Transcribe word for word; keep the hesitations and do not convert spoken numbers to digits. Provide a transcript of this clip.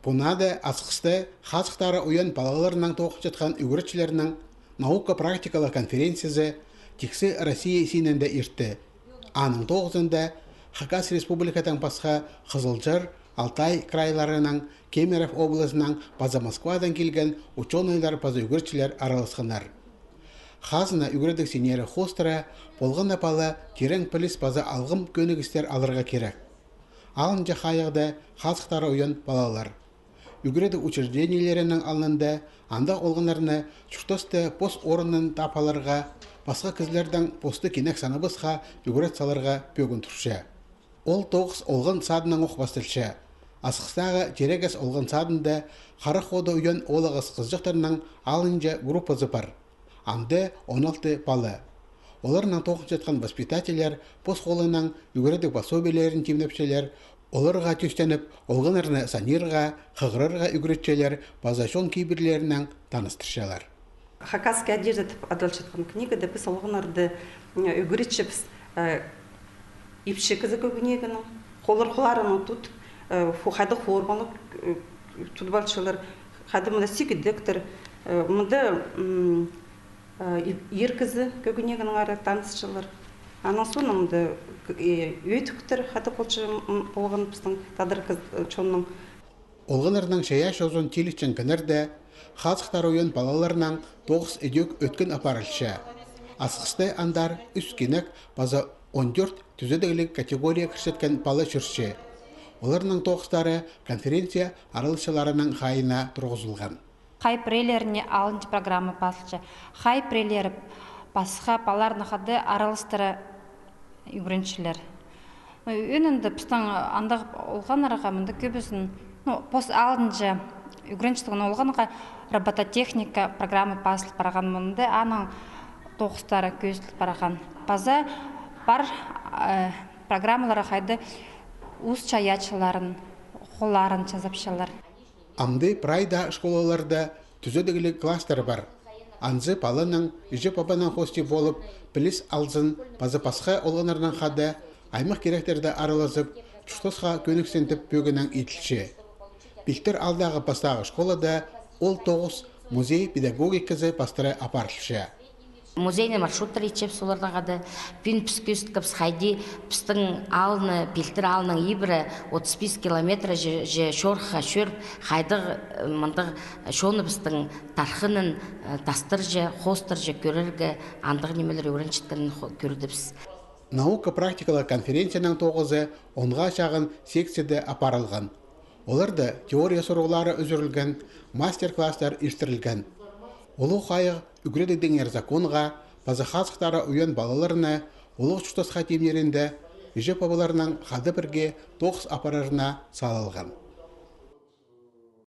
Пу наада Асхыста Хазахтары уйан палаларынаң тоғынчатхан ӱгретчілернің наука-практикалығ конференциязы тиксі Россия синінде иртті. Аның тоғызында Хакас Республикадаң пасха Хызылчар, Алтай крайларынаң, Кемерово облазынаң паза Москвадаң килген учёныйлар паза ӱгретчілер араласханнар. Хазна ӱгредіг синнері хоостыра полған на пала тирең піліс паза алғым кӧнігістер аларға кирек. Алынҷа хайығда Хазахтары уйан палалар. Ӱгредіг учреждениелерінің алнында андағ олғаннарны чуртаста пос орнын таап аларға, пасха кізілердең посты кинек санабасха ӱгрет саларға пӧгін турча. Ол тоғыс олған садынаң ох пасталча. Асхыстағы тирегес олған садында харах хода уйан оолағас хызыҷахтарның алынҷа группазы пар. Анда он алты пала. Оларнаң тоғынчатхан воспитательлер пос холынаң ӱгредіг пособиелерін тимнепчелер, оларға тӧстеніп, олғаннарны санирға, хығырарға ӱгретчелер паза чон кибірлерінең таныстырчалар. «Хакасская одежда» тіп адалчатхан книгада піс олғаннарды, м, ӱгретчебіс, э, ипчі кізі кӧгенегінең, холлар, холларынаң тут, э, фу-, хайдағ форманы, э, тудып алчалар, хайдағ мында сигедектер, э, мында, м, э, и-, ир кізі кӧгенегінеңер танысчалар. Анаң соонаң мында, э, ӧтіктер хайдағ полча, м, полған пістің тадар кіз-, э, чонның. Олғаннарның чайаачызын тилітчең кінерде Хазахтары уйан палаларынаң тоғыс ідӧк ӧткін апарылча. Асхыста андар ӱс кинек паза он тӧрт тӱзедігліг категория кірчеткен пала чӧрче. Оларның тоғыстары конференция араласчыларының хайиина турғызылған. Хай пірелеріне алынҷа программа пазылча, хай пірелері пасха палаларны хада араластыра ӱгренчелер. Ӧӧнінде пістің андағ олғаннарға мында кӧбізін, ну, пос алынҷа ӱгренчеткен олғанға робототехника программа пазыл парған, мында аның тоғыстары кӧзіл парған. Паза пар, э, программалары хайда ус чайаачыларын, холларын чазапчалар. Амды прай даа школаларда тӱзедігліг класстар пар. Анзы паланың іҷе-пабаның хости полып, піліс алзын паза пасха олғаннарнаң хада аймах киректерде аралазып, чуртасха кӧніксін тіп пӧгіннең иділче. Пилтір аалдағы пастағы школада ол тоғыс музей педагогиказы пастыра апарылча. Музейный маршруттар итчебіс оларнаң хада. Пӱӱн піс кӧзіткебіс, хайди пістің аалны, пилтір аалның ибіре отыс пис километр же, же чорыхха чӧр, хайдағ, э, мындағ чоныбыстың тархынын, э, тастырҷа, хоостырҷа кӧрерге, андағ нимелер ӱгренчеткенін хо-, кӧрдібіс. Наука-практикалығ конференцияның тоғызы онға чағын секцияда апарылған. Оларда теория сурығлары ӱзӱрілген, мастер-класстар иртірілген. Улуғ хайығ ӱгредігдеңер законға паза хазыхтары уйан палаларына улуғ чуртасха тимнирінде іҷе-пабаларның хада пірге тоғыс апарарына салылған.